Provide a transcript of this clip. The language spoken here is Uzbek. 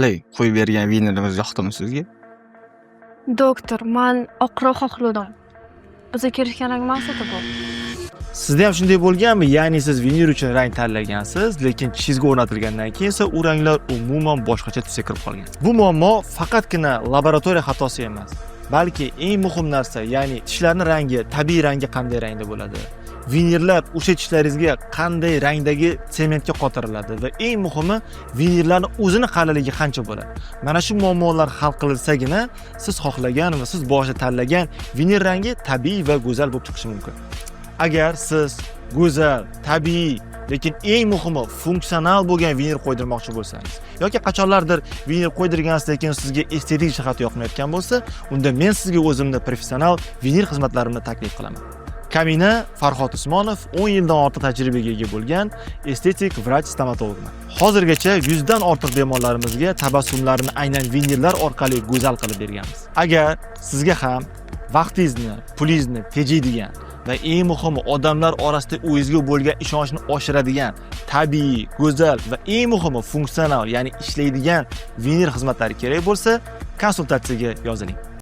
Qalay, qo'yib bergan vinirimiz yoqdimi sizga? Doktor, man oqroq xohlovdim. Biza kelishgan rang emas edi bu. Sizda ham shunday bo'lganmi? Ya'ni siz vinir uchun rang tanlagansiz, lekin tishingizga o'rnatilgandan keyin esa u ranglar umuman boshqacha tusga kirib qolgan. Bu muammo faqatgina laboratoriya xatosi emas, balki eng muhim narsa, ya'ni tishlarning rangi, tabiiy rangi qanday rangda bo'ladi? Vinirlar o'sha tishlaringizga qanday rangdagi sementga qotiriladi va eng muhimi, vinirlarning o'zini qalinligi qancha bo'ladi? Mana shu muammolar hal qilsagina, siz xohlagan va siz boshida tanlagan vinir rangi tabiiy va go'zal bo'lib chiqishi mumkin. Agar siz go'zal, tabiiy, lekin eng muhimi, funksional bo'lgan vinir qo'ydirmoqchi bo'lsangiz yoki qachonlardir vinir qo'ydirgansiz, lekin sizga estetik jihati yoqmayotgan bo'lsa, unda men sizga o'zimni professional vinir xizmatlarimni taklif qilaman. Kamina Farhod Usmonov, 10 yildan ortiq tajribaga ega bo'lgan estetik vrach stomatologman. Hozirgacha 100 dan ortiq bemorlarimizga tabassumlarini aynan vinirlar orqali go'zal qilib berganmiz. Agar sizga ham vaqtingizni, pulingizni tejaydigan va eng muhimi, odamlar orasida o'zingizga bo'lgan ishonchni oshiradigan tabiiy, go'zal va eng muhimi, funksional, ya'ni ishlaydigan vinir xizmatlari kerak bo'lsa, konsultatsiyaga yoziling.